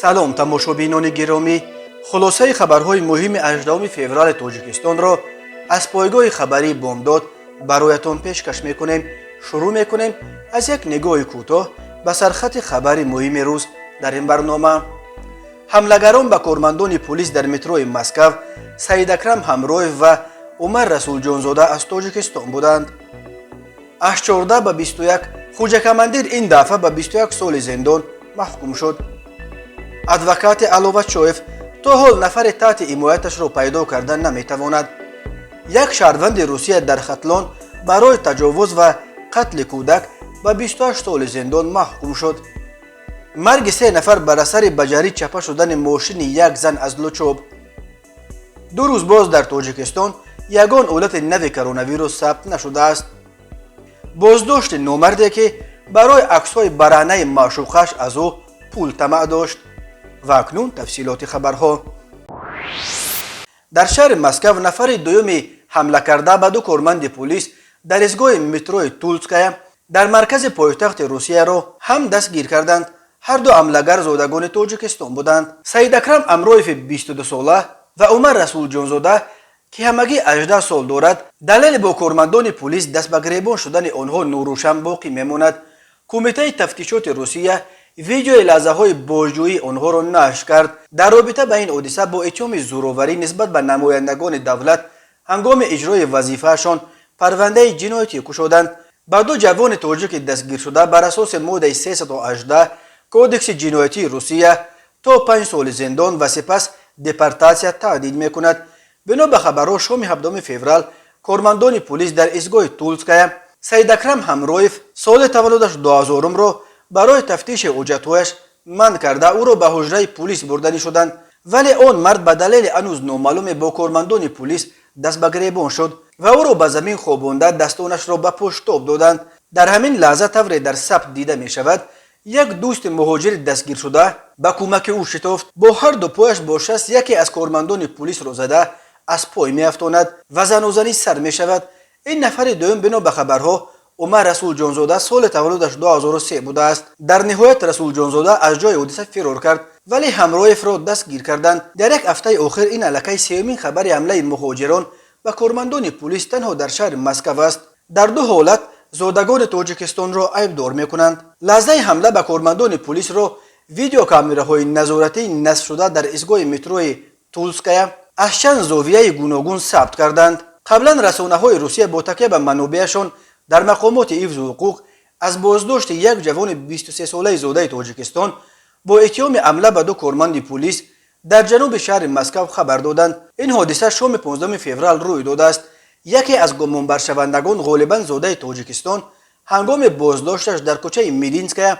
Салом, тамошобинони гиромӣ! Хулосаи хабарҳои муҳими 18 феврали Тоҷикистонро аз пойгоҳи хабарии «Бомдод» бароятон пешкаш мекунем. Шурӯъ мекунем аз як нигоҳи кӯтоҳ ба сархати хабари муҳими рӯз. Дар ин барнома: ҳамлагарон ба кормандони пулис дар метрои Москав Саидакрам Ҳамроев ва Умар Расулҷонзода аз Тоҷикистон буданд. Аз 14 ба 21 Хуҷакамандир ин дафъа ба 21 соли зиндон маҳкум шуд. Адвокати Аловачоев то ҳол нафари таҳти ҳимояташро пайдо карда наметавонад. Як шаҳрванди Русия дар Хатлон барои таҷовуз ва қатли кӯдак ба 28 соли зиндон маҳкум шуд. Марги се нафар бар асари ба ҷарӣ чапа шудани мошини як зан аз Лучоб. 2 рӯз боз дар Тоҷикистон ягон ҳолати нави коронавирус сабт нашудааст. Боздошти номарде, ки барои аксҳои бараҳнаи маъшуқаш аз ӯ пул тамаъ дошт. Ва акнун тафсилоти хабарҳо. Дар шаҳри Москав нафари дуюми ҳамлакарда ба ду корманди пулис дар истгоҳи метрои Тульская дар маркази пойтахти Русияро ҳам дастгир карданд. Ҳарду ҳамлагар зодагони Тоҷикистон буданд: Саидакрам Амроеви 22сола ва Умар Расулҷонзода, ки ҳамагӣ 18 сол дорад. Далели бо кормандони пулис даст ба гиребон шудани онҳо норӯшан боқӣ мемонад. Кумитаи тафтишоти Русия видеои лаҳзаҳои бозҷӯии онҳоро нашр кард. Дар робита ба ин ҳодиса бо иттиҳоми зӯроварӣ нисбат ба намояндагони давлат ҳангоми иҷрои вазифаашон парвандаи ҷиноятӣ кушоданд. Ба ду ҷавони тоҷики дастгиршуда бар асоси моддаи 318 Кодекси ҷиноятии Русия то 5 соли зиндон ва сипас депортатсия таҳдид мекунад. Бино ба хабарҳо, шоми 17 феврал кормандони пулис дар истгоҳи Тульская Саидакрам Ҳамроев, соли таваллудаш 2000-умро, барои тафтиши ҳуҷҷатҳояш манъ карда, ӯро ба ҳуҷраи пулис бурданӣ шуданд, вале он мард ба далели ҳанӯз номаълуме бо кормандони пулис даст ба гиребон шуд ва ӯро ба замин хобонда, дастонашро ба пушт тоб доданд. Дар ҳамин лаҳза, тавре дар сабт дида мешавад, як дӯсти муҳоҷири дастгиршуда ба кӯмаки ӯ шитофт, бо ҳар ду пояш бо шаст яке аз кормандони пулисро зада, аз пой меафтонад ва занозанӣ сар мешавад. Ин нафари дуюм, бино ба хабарҳо, Умар Расулҷонзода, соли таваллудаш 2003 будааст. Дар ниҳоят Расулҷонзода аз ҷои ҳодиса фирор кард, вале Ҳамроевро дастгир карданд. Дар як ҳафтаи охир ин аллакай сеюмин хабари ҳамлаи муҳоҷирон ба кормандони пулис танҳо дар шаҳри Москав аст. Дар ду ҳолат зодагони Тоҷикистонро айбдор мекунанд. Лаҳзаи ҳамла ба кормандони пулисро видеокамераҳои назоратии насбшуда дар истгоҳи метрои Тульская аз чанд зовияи гуногун сабт карданд. Қаблан расонаҳои Русия бо такя ба манобеашон дар мақомоти ҳифзу ҳуқуқ аз боздошти як ҷавони 23солаи зодаи Тоҷикистон бо иттиҳоми ҳамла ба ду корманди пулис дар ҷануби шаҳри Москав хабар доданд. Ин ҳодиса шоми 15 феврал рӯй додааст. Яке аз гумонбаршавандагон, ғолибан зодаи Тоҷикистон, ҳангоми боздошташ дар кӯчаи Милинская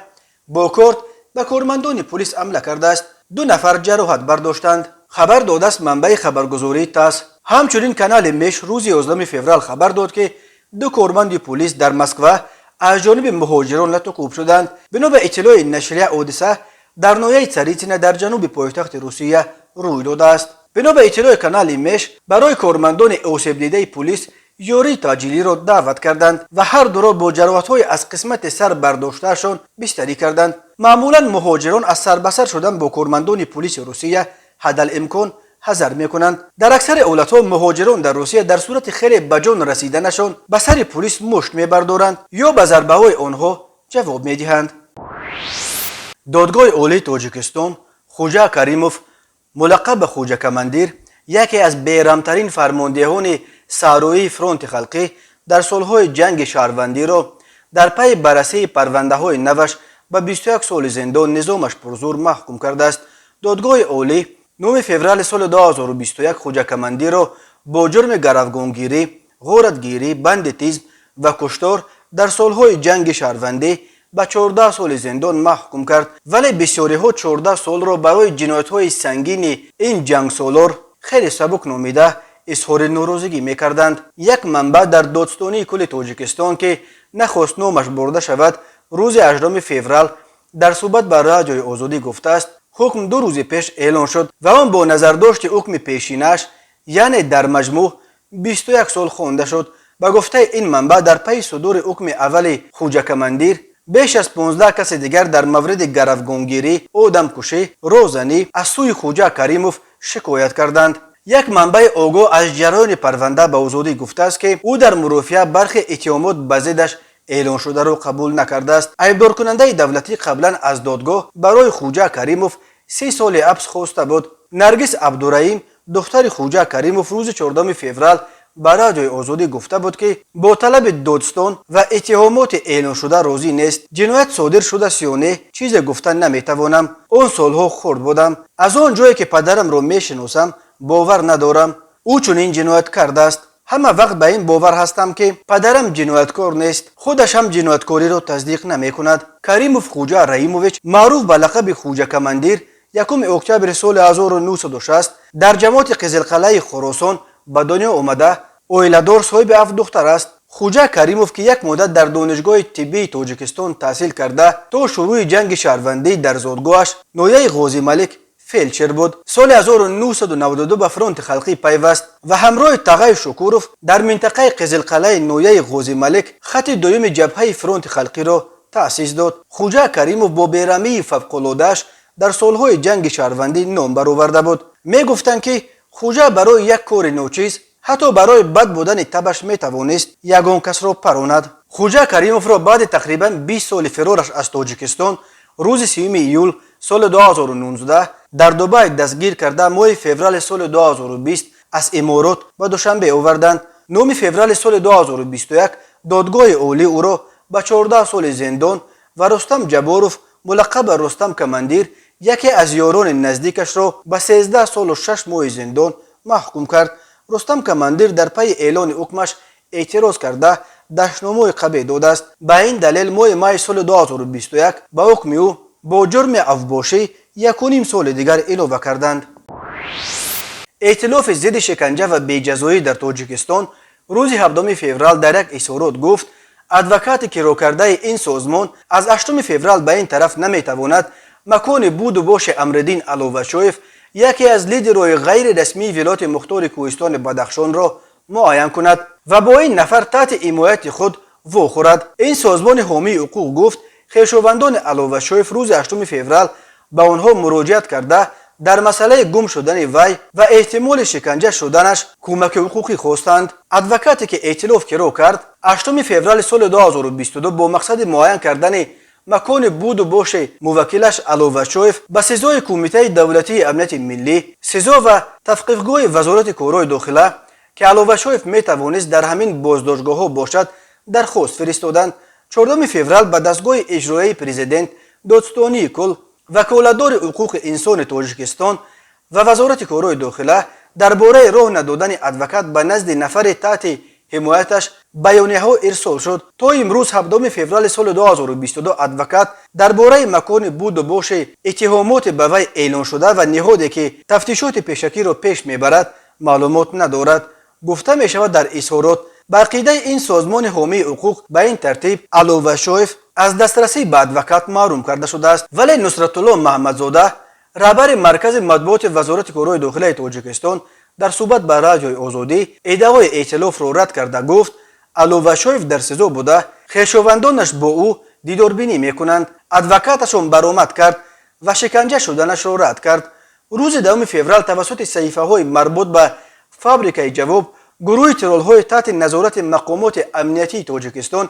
бо корд ба кормандони пулис ҳамла кардааст. Ду нафар ҷароҳат бардоштанд, хабар додааст манбаи хабаргузории ТАСС. Ҳамчунин канали Меш рӯзи 11 феврал хабар дод, ки ду корманди пулис дар Москва аз ҷониби муҳоҷирон латукӯб шуданд. Бино ба иттилои нашрия, ҳодиса дар ноҳияи Царитсино дар ҷануби пойтахти Русия рӯй додааст. Бино ба иттилои канали Меш, барои кормандони осебдидаи пулис ёрии таъҷилиро даъват карданд ва ҳар дуро бо ҷароҳатҳои аз қисмати сар бардоштаашон бистарӣ карданд. Маъмулан муҳоҷирон аз сарбасар шудан бо кормандони пулиси Русия ҳадалимкон ҳазар мекунанд. Дар аксари ҳолатҳо муҳоҷирон дар Русия дар сурати хеле ба ҷон расиданашон ба сари пулис мушт мебардоранд ё ба зарбаҳои онҳо ҷавоб медиҳанд. Додгоҳи Олии Тоҷикистон Хуҷа Каримов, мулаққаб ба Хуҷа Камандир, яке аз бераҳмтарин фармондеҳони саҳроии фронти халқӣ дар солҳои ҷанги шаҳрвандиро, дар пайи баррасии парвандаҳои наваш ба 21 соли зиндон низомаш пурзур маҳкум кардааст. Додгоҳи Олӣ 9 феврали соли 2021 Хуҷа Камандирро бо ҷурми гаравгонгирӣ, ғоратгирӣ, бандитизм ва куштор дар солҳои ҷанги шаҳрвандӣ ба 14 соли зиндон маҳкум кард, вале бисёриҳо 14 солро барои ҷиноятҳои сангини ин ҷангсолор хеле сабук номида, изҳори норозигӣ мекарданд. Як манбаъ дар Додстонии кулли Тоҷикистон, ки нахост номаш бурда шавад, рӯзи 8 феврал дар суҳбат ба Радиои Озодӣ гуфтааст, ҳукм 2 рӯзи пеш эълон шуд ва он бо назардошти ҳукми пешинаш, яъне дар маҷмӯъ 21 сол хонда шуд. Ба гуфтаи ин манбаъ, дар пайи судури ҳукми аввали Хуҷакамандир Беш аз 15 каси дигар дар мавриди гаравгонгирӣ, одамкушӣ, розанӣ аз сӯи Хуҷа Каримов шикоят карданд. Як манбаи огоҳ аз ҷараёни парванда ба Озодӣ гуфтааст, ки ӯ дар мурофиа бархе иттиҳомот ба зиддаш эълоншударо қабул накардааст. Айбдоркунандаи давлатӣ қаблан аз додгоҳ барои Хуҷа Каримов 3 соли ҳабс хоста буд. Наргиз Абдураим, духтари Хуҷа Каримов, рӯзи 4 феврал ба Радиои Озодӣ гуфта буд, ки бо талаби додстон ва иттиҳомоти эълоншуда розӣ нест. Ҷиноят содир шудааст ё не, чизе гуфта наметавонам. Он солҳо хурд будам. Аз он ҷое ки падарамро мешиносам, бовар надорам, ӯ чунин ҷиноят кардааст. Ҳама вақт ба ин бовар ҳастам, ки падарам ҷинояткор нест. Худаш ҳам ҷинояткориро тасдиқ намекунад. Каримов Хуҷа Раимович, маъруф ба лақаби Хуҷа Командир, 1 октябри соли 1960 дар ҷамоати Қизилқалаи Хуросон ба дунё омада, оиладор, соҳиби ҳафт духтар аст. Хуҷа Каримов, ки як муддат дар Донишгоҳи тиббии Тоҷикистон таҳсил карда, то шурӯъи ҷанги шаҳрвандӣ дар зодгоҳаш, ноҳияи Ғозималик, фелдшер буд. Соли 1992 ба Фронти халқӣ пайваст ва ҳамроҳи Тағай Шукуров дар минтақаи Қизилқалаи ноҳияи Ғозималик хати дуюми ҷабҳаи Фронти халқиро таъсис дод. Хуҷа Каримов бо бераҳмии фавқулодааш дар солҳои ҷанги шаҳрвандӣ ном бароварда буд. Мегуфтанд, ки Хуҷа барои як кори ночиз, ҳатто барои бад будани табаш, метавонист ягон касро паронад. Хуҷа Каримовро баъди тақрибан 20 соли фирораш аз Тоҷикистон рӯзи 3 июл соли 2019 дар Дубай дастгир карда, моҳи феврали соли 2020 аз Иморот ба Душанбе оварданд. 9 феврали соли 2021 додгоҳи олӣ ӯро ба 14 соли зиндон ва Рустам Ҷаборов, мулаққаб ба Рустам Командир, яке аз ёрони наздикашро ба 13 солу 6 моҳи зиндон маҳкум кард. Рустам Командир дар пайи эълони ҳукмаш эътироз карда, дашномҳои қабеҳ додааст. Ба ин далел моҳи майи соли 2021 ба ҳукми ӯ бо ҷурми авбошӣ 1,5 соли дигар илова карданд. Эътилофи зидди шиканҷа ва беҷазоӣ дар Тоҷикистон рӯзи 7 феврал дар як изҳорот гуфт, адвокати кирокардаи ин созмон аз 8 феврал ба ин тараф наметавонад макони буду боши Амриддин Аловачоев, яке аз лидерҳои ғайрирасмии Вилояти Мухтори Кӯҳистони Бадахшонро муайян кунад ва бо ин нафар таҳти ҳимояти худ вохӯрад. Ин созмони ҳомии ҳуқуқ гуфт, хешовандони Аловачоев рӯзи 8 феврал ба онҳо муроҷиат карда, дар масъалаи гум шудани вай ва эҳтимоли шиканҷа шуданаш кӯмаки ҳуқуқӣ хостанд. Адвокате, ки эътилоф киро кард, 8 феврали соли 2022 бо мақсади муайян кардани макони буду боши муваккилаш Аловачоев ба СИЗОи Кумитаи давлатии амнияти миллӣ, СИЗО ва тавқифгоҳи Вазорати корҳои дохила, ки Аловачоев метавонист дар ҳамин боздоштгоҳҳо бошад, дархост фиристоданд. 4 феврал ба дастгоҳи иҷроияи президент, Додстонии кулл, ваколатдори ҳуқуқи инсони Тоҷикистон ва Вазорати корҳои дохила дар бораи роҳ надодани адвокат ба назди нафари таҳти ҳимояташ баёнияҳо ирсол шуд. То имрӯз, 7 феврали соли 2022, адвокат дар бораи макони буду боши, иттиҳомоти ба вай эълоншуда ва ниҳоде, ки тафтишоти пешакиро пеш мебарад, маълумот надорад, гуфта мешавад дар изҳорот. Ба ақидаи ин созмони ҳомии ҳуқуқ, ба ин тартиб Аловашоев аз дастрасӣ ба адвокат маҳрум карда шудааст. Вале Нусратулло Маҳмадзода, раҳбари маркази матбуоти Вазорати корҳои дохилаи Тоҷикистон, дар суҳбат ба Радиои Озодӣ иддаои эътилофро рад карда, гуфт, Аловашоев дар СИЗО буда, хешовандонаш бо ӯ дидорбинӣ мекунанд. Адвокаташон баромад кард ва шиканҷа шуданашро рад кард. Рӯзи 10 феврал тавассути саҳифаҳои марбут ба фабрикаи Ҷавоб, гурӯҳи троллҳои таҳти назорати мақомоти амниятии Тоҷикистон,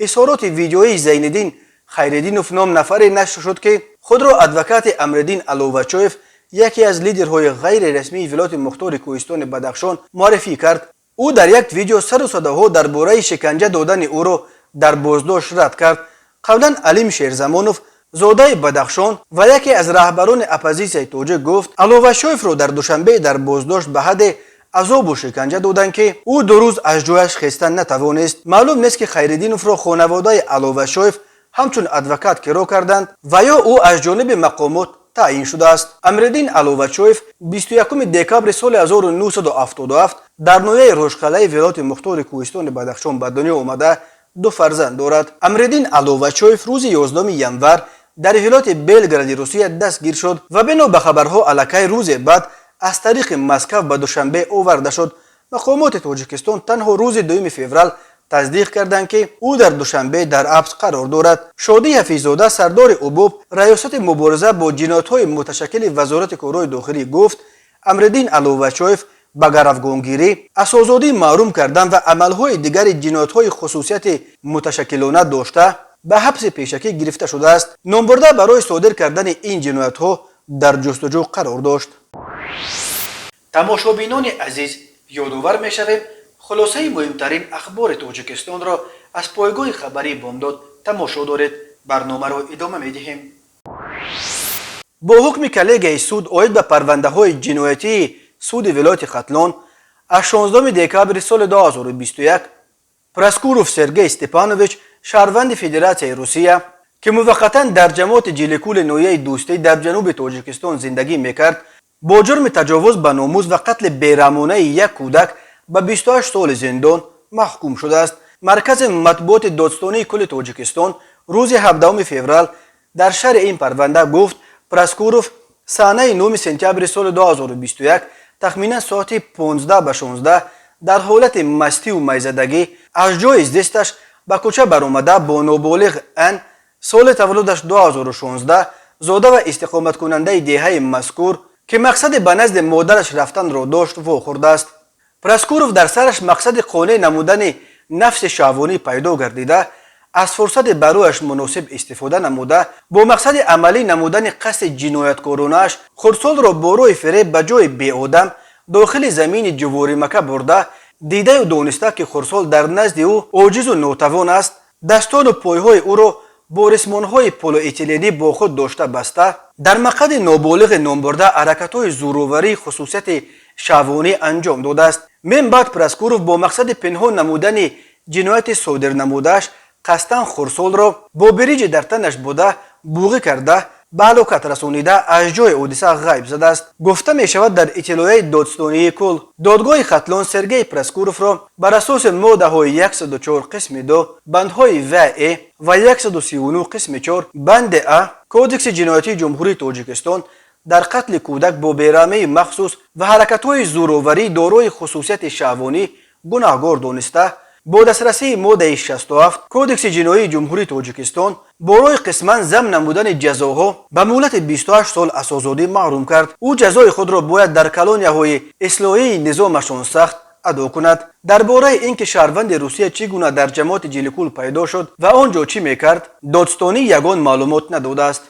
изҳороти видеоии Зайниддин Хайриддинов ном нафаре нашр шуд, ки худро адвокати Амриддин Аловачоев, яке аз лидерҳои ғайрирасмии Вилояти Мухтори Кӯҳистони Бадахшон, муаррифӣ кард. Ӯ дар як видео сару садоҳо дар бораи шиканҷа додани ӯро дар боздошт рад кард. Қаблан Алим Шерзамонов, зодаи Бадахшон ва яке аз раҳбарони оппозитсияи тоҷик, гуфт, Аловашоевро дар Душанбе дар боздошт ба ҳадде азобу шиканҷа доданд, ки ӯ 2 рӯз аз ҷояш хеста натавонист. Маълум нест, ки Хайриддиновро хонаводаи Аловашоев ҳамчун адвокат киро карданд ва ё ӯ аз ҷониби мақомот таъин шудааст. Амриддин Аловачоев 21 декабри соли 1977 дар ноҳияи Рошқалаи Вилояти Мухтори Кӯҳистони Бадахшон ба дунё омада, ду фарзанд дорад. Амриддин Аловачоев рӯзи 11 январ дар вилояти Белгради Русия дастгир шуд ва бино ба хабарҳо аллакай рӯзе баъд аз тариқи Москав ба Душанбе оварда шуд. Мақомоти Тоҷикистон танҳо рӯзи 2 феврал Тасдиқ карданд, ки ӯ дар Душанбе дар ҳабс қарор дорад. Шодӣ Ҳафиззода, сардори УБОП Раёсати мубориза бо ҷиноятҳои муташаккили Вазорати корҳои дохилӣ, гуфт: Амриддин Аловачоев ба гаравгонгирӣ, аз озодӣ маҳрум кардан ва амалҳои дигари ҷиноятҳои хусусияти муташаккилона дошта, ба ҳабси пешакӣ гирифта шудааст. Номбурда барои содир кардани ин ҷиноятҳо дар ҷустуҷӯ қарор дошт. Тамошобинони азиз, ёдовар мешавем, хулосаи муҳимтарин ахбори Тоҷикистонро аз пойгоҳи хабарии «Бомдод» тамошо доред. Барномаро идома медиҳем. Бо ҳукми коллегияи суд оид ба парвандаҳои ҷиноятии суди вилояти Хатлон аз 16 декабри соли 2021, Проскуров Сергей Степанович, шаҳрванди Федератсияи Русия, ки муваққатан дар ҷамоати Ҷиликули ноҳияи Дӯстӣ дар ҷануби Тоҷикистон зиндагӣ мекард, бо ҷурми таҷовуз ба номус ва қатли бераҳмонаи як кӯдак ба 28 соли зиндон маҳкум шудааст. Маркази матбуоти Додстонии кулли Тоҷикистон рӯзи 17 феврал дар шарҳи ин парванда гуфт: Проскуров санаи 9 сентябри соли 2021 тахминан соати 15 ба 16 дар ҳолати мастиву майзадагӣ аз ҷои зисташ ба кӯча баромада, бо ноболиғ Н, соли таваллудаш 2016, зода ва истиқоматкунандаи деҳаи мазкур, ки мақсади ба назди модараш рафтанро дошт, вохӯрдааст. Проскуров дар сараш мақсади қонеъ намудани нафси шаҳвонӣ пайдо гардида, аз фурсати барояш муносиб истифода намуда, бо мақсади амалӣ намудани қасди ҷинояткоронааш хурдсолро бо роҳи фиреб ба ҷои беодам дохили замини ҷуворимака бурда, дидаю дониста, ки хурдсол дар назди ӯ оҷизу нотавон аст, дастону пойҳои ӯро бо ресмонҳои полиэтиленӣ бо худ дошта баста, дар мақъади ноболиғи номбурда ҳаракатҳои зӯроварии хусусияти шаҳвонӣ анҷом додааст. Мин баъд Проскуров бо мақсади пинҳон намудани ҷинояти содир намудааш қасдан хурдсолро бо бириҷи дар танаш буда буғӣ карда, ба ҳалокат расонида, аз ҷои ҳодиса ғайб задааст, гуфта мешавад дар иттилоияи Додстонии кул. Додгоҳи Хатлон Сергей Проскуровро бар асоси моддаҳои 104 қисми 2 бандҳои В, Э ва 139 қисми 4 банди А Кодекси ҷиноятии Ҷумҳурии Тоҷикистон дар қатли кӯдак бо бераҳмии махсус ва ҳаракатҳои зӯроварӣ дорои хусусияти шаҳвонӣ гунаҳгор дониста, бо дастрасии моддаи 67 Кодекси ҷиноии Ҷумҳурии Тоҷикистон бо роҳи қисман зам намудани ҷазоҳо ба муҳлати 28 сол аз озодӣ маҳрум кард. Ӯ ҷазои худро бояд дар колонияҳои ислоҳии низомашон сахт адо кунад. Дар бораи ин ки шаҳрванди Русия чӣ гуна дар ҷамоати Ҷиликул пайдо шуд ва он ҷо чӣ мекард, додстонӣ ягон маълумот надодааст.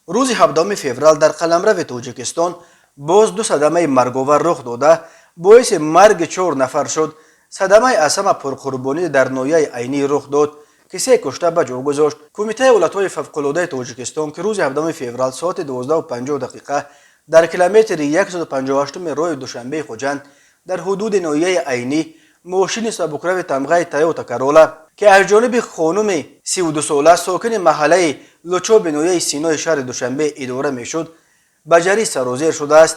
Рӯзи 17 феврал дар қаламрави Тоҷикистон боз ду садамаи марговар рух дода, боиси марги чор нафар шуд. Садамаи аз ҳама пурқурбонӣ дар ноҳияи Айнӣ рух дод, ки се кушта ба ҷо гузошт. Кумитаи ҳолатҳои фавқулодаи Тоҷикистон, ки рӯзи 17 феврал соати 12:50 дақиқа дар километри 158 роҳи Душанбеи Хуҷанд дар ҳудуди ноҳияи Айнӣ мошини сабукрави тамғаи Тойота Карола, ки аз ҷониби хонуми 32сола, сокини маҳаллаи Лучоби ноҳияи Синои шаҳри Душанбе идора мешуд, ба ҷарӣ сарозер шудааст.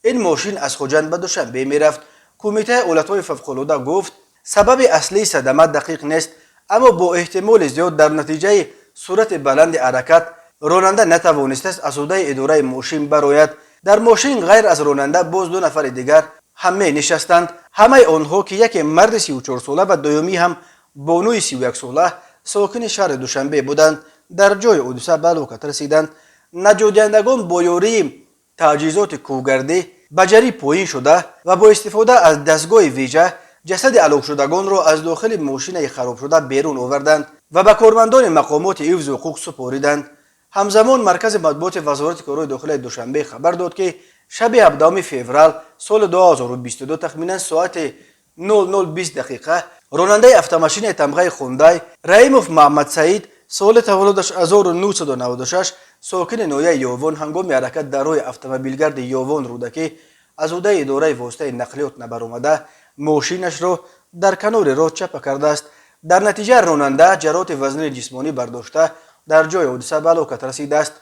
Ин мошин аз Хуҷанд ба Душанбе мерафт. Кумитаи ҳолатҳои фавқулода гуфт, сабаби аслии садама дақиқ нест, аммо бо эҳтимоли зиёд дар натиҷаи суръати баланди ҳаракат ронанда натавонистааст аз ҳудаи идораи мошин барояд. Дар мошин ғайр аз ронанда боз ду нафари дигар ҳам менишастанд. Ҳамаи онҳо, ки яке марди 34сола ва дуюмӣ ҳам бонуи 31сола, сокини шаҳри Душанбе буданд, дар ҷои ҳодиса ба ҳалокат расиданд. Наҷотдиҳандагон бо ёрии таҷҳизоти кӯҳгардӣ ба ҷарӣ поин шуда ва бо истифода аз дастгоҳи вижа ҷасади ҳалокшудагонро аз дохили мошинаи харобшуда берун оварданд ва ба кормандони мақомоти ҳифзи ҳуқуқ супориданд. Ҳамзамон маркази матбуоти Вазорати корҳои дохилаи Душанбе хабар дод, ки шаби 17 феврал соли 2022 тахминан соати 00:20 дақиқа ронандаи автомошинаи тамғаи Хундай Раимов Маҳмадсаид, соли таваллудаш 1996, сокини ноҳияи Ёвон, ҳангоми ҳаракат дар роҳи автомобилгарди Ёвон Рӯдакӣ аз ҳудаи идораи воситаи нақлиёт набаромада, мошинашро дар канори роҳ чапа кардааст. Дар натиҷа ронанда ҷароҳати вазнини ҷисмонӣ бардошта, дар ҷои ҳодиса ба ҳалокат расидааст.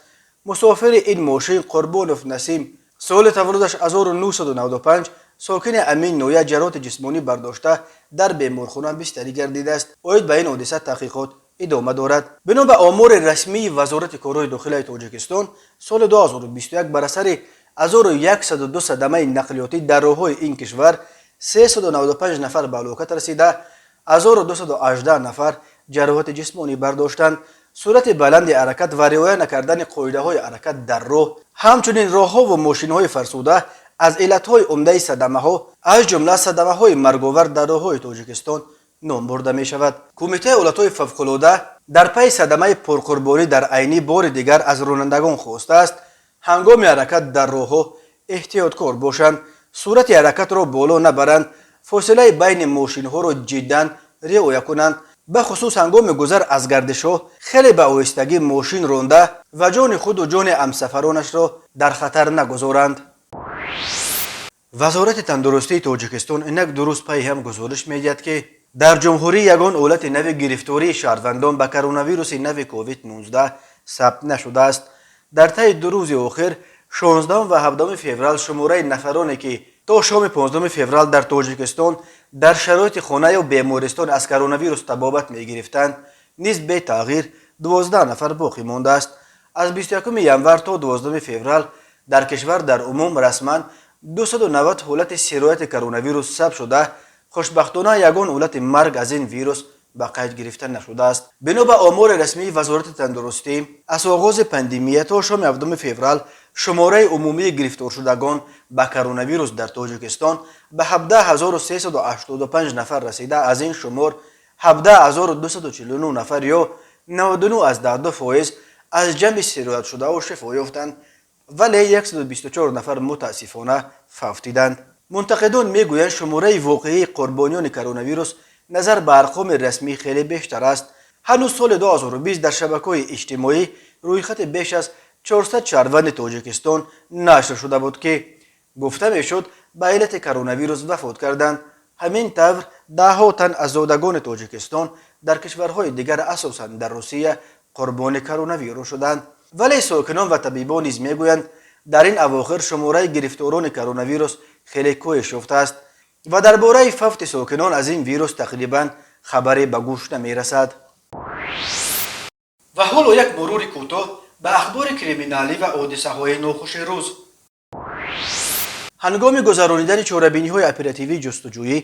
Мусофири ин мошин Қурбонов Насим, соли таваллудаш 1995, сокини ҳамин ноҳия, ҷароҳати ҷисмонӣ бардошта, дар беморхона бистарӣ гардидааст. Оид ба ин ҳодиса таҳқиқот идома дорад. Бино ба омори расмии Вазорати корҳои дохилаи Тоҷикистон, соли 2021 бар асари 1102 садамаи нақлиётӣ дар роҳҳои ин кишвар 395 нафар ба ҳалокат расида, 1218 нафар ҷароҳати ҷисмонӣ бардоштанд. Суръати баланди ҳаракат ва риоя накардани қоидаҳои ҳаракат дар роҳ, ҳамчунин роҳҳову мошинҳои фарсуда аз иллатҳои умдаи садамаҳо, аз ҷумла садамаҳои марговар дар роҳҳои Тоҷикистон ном бурда мешавад. Кумитаи ҳолатҳои фавқулода дар пайи садамаи пурқурбонӣ дар Айнӣ бори дигар аз ронандагон хостааст, ҳангоми ҳаракат дар роҳҳо эҳтиёткор бошанд, суръати ҳаракатро боло набаранд, фосилаи байни мошинҳоро ҷиддан риоя кунанд, бахусус ҳангоми гузар аз гардишҳо хеле ба оҳистагӣ мошин ронда ва ҷони худу ҷони ҳамсафаронашро дар хатар нагузоранд. Вазорати тандурустии Тоҷикистон инак ду рӯз пайи ҳам гузориш медиҳад, ки дар ҷумҳурӣ ягон ҳолати нави гирифтории шаҳрвандон ба коронавируси нави COVID-19 сабт нашудааст. Дар таи 2 рӯзи охир, 16 ва 17 феврал, шумораи нафароне, ки то шоми 15 феврал дар Тоҷикистон дар шароити хона ё бемористон аз коронавирус табобат мегирифтанд, низ бетағйир 12 нафар боқӣ мондааст. Аз 21 январ то 12 феврал дар кишвар дар умум расман 290 ҳолати сирояти коронавирус сабт шуда, хушбахтона ягон ҳолати марг аз ин вирус ба қайд гирифта нашудааст. Бино ба омори расмии Вазорати тандурустӣ, аз оғози пандемия то шоми 7 феврал шумораи умумии гирифторшудагон ба коронавирус дар Тоҷикистон ба 17385 нафар расида, аз ин шумор 17249 нафар ё 99,2% аз ҷамъи сироятшудаҳо шифо ёфтанд, вале 124 нафар мутаассифона фавтиданд. Мунтақидон мегӯянд, шумораи воқеии қурбониёни коронавирус назар ба арқоми расмӣ хеле бештар аст. Ҳанӯз соли 2020 дар шабакаҳои иҷтимоӣ рӯйхати беш аз 400 шаҳрванди Тоҷикистон нашр шуда буд, ки гуфта мешуд, ба иллати коронавирус вафот карданд. Ҳамин тавр даҳҳо тан аз зодагони Тоҷикистон дар кишварҳои дигар, асосан дар Русия, қурбони коронавирус шуданд. Вале сокинон ва табибон низ мегӯянд, дар ин авохир шумораи гирифторони коронавирус хеле коҳиш ёфтааст ва дар бораи фавти сокинон аз ин вирус тақрибан хабаре ба гӯш намерасад. Ва ҳоло як мурури кӯтоҳ ба ахбори криминалӣ ва ҳодисаҳои нохуши рӯз. Ҳангоми гузаронидани чорабиниҳои оперативии ҷустуҷӯӣ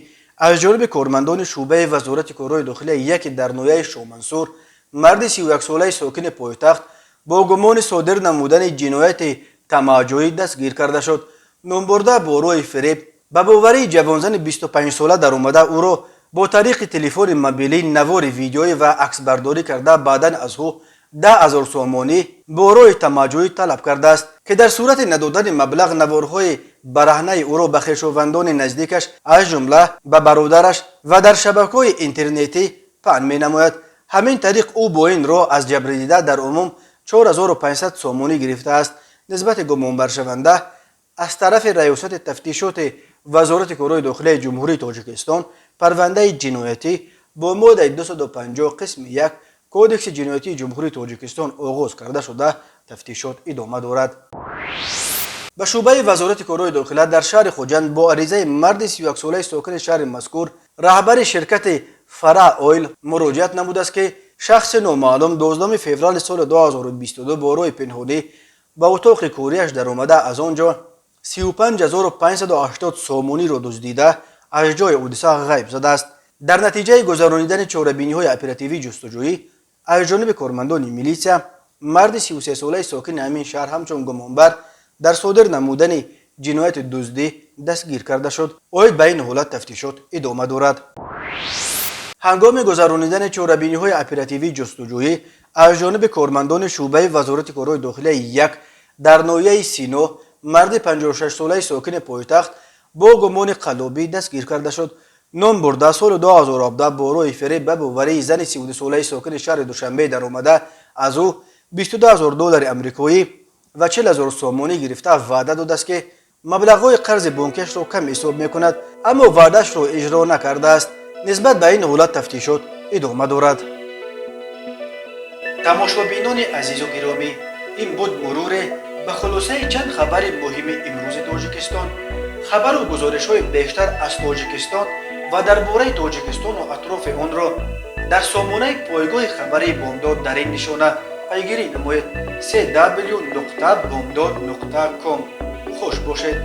аз ҷониби кормандони шӯъбаи Вазорати корҳои дохилия яке дар ноҳияи Шоҳмансур, марди 31-солаи сокини пойтахт бо гумони содир намудани ҷинояти тамаъҷӯӣ дастгир карда шуд. Номбурда бо роҳи фиреб ба боварии ҷавонзани 25-сола даромада, ӯро бо тариқи телефони мобилӣ навори видеоӣ ва аксбардорӣ карда, баъдан аз ӯ 10 000 сомонӣ бо роҳи тамаъҷӯӣ талаб кардааст, ки дар сурати надодани маблағ наворҳои бараҳнаи ӯро ба хешовандони наздикаш, аз ҷумла ба бародараш ва дар шабакаҳои интернетӣ паҳн менамояд. Ҳамин тариқ ӯ бо ин роҳ аз ҷабрдида дар умум 4500 сомонӣ гирифтааст. Нисбати гумонбаршаванда аз тарафи Раёсати тафтишоти Вазорати корҳои дохилияи Ҷумҳурии Тоҷикистон парвандаи ҷиноятӣ бо моддаи 250 қисми 1 Кодекси ҷиноятии Ҷумҳурии Тоҷикистон оғоз карда шуда, тафтишот идома дорад. Ба шӯъбаи Вазорати корҳои дохила дар шаҳри Хуҷанд бо аризаи марди 31-солаи сокини шаҳри мазкур, раҳбари ширкати Фара Ойл муроҷиат намудааст, ки шахси номаълум 12 феврали соли 2022 бо роҳи пинҳонӣ ба утоқи кориаш даромада, аз он ҷо 35 580 сомониро дуздида, аз ҷои ҳодиса ғайб задааст. Дар натиҷаи гузаронидани чорабиниҳои оперативии ҷустуҷӯӣ аз ҷониби кормандони милитсия марди 33-солаи сокини ҳамин шаҳр ҳамчун гумонбар дар содир намудани ҷинояти дуздӣ дастгир карда шуд. Оид ба ин ҳолат тафтишот идома дорад. Ҳангоми гузаронидани чорабиниҳои оперативии ҷустуҷӯӣ аз ҷониби кормандони шӯъбаи Вазорати корҳои дохилияи як дар ноҳияи Сино марди 56-солаи сокини пойтахт бо гумони қаллобӣ дастгир карда шуд. Ном бурда соли 2017 бо роҳи фиреб ба боварии зани 32-солаи сокини шаҳри Душанбе даромада, аз ӯ 22 000 доллари амрикоӣ ва 40 000 сомонӣ гирифта, ваъда додааст, ки маблағҳои қарзи бонкиашро кам ҳисоб мекунад, аммо ваъдаашро иҷро накардааст. Нисбат ба ин ҳолат тафтишот идома дорад. Тамошобинони азизу гиромӣ, ин буд муруре ба хулосаи чанд хабари муҳими имрӯзи Тоҷикистон. Хабару гузоришҳои бештар аз Тоҷикистон ва дар бораи Тоҷикистону атрофи онро дар сомонаи пойгоҳи хабарии Бомдод дар ин нишона пайгирӣ намоед: cw.bomdod.com. Хуш бошед.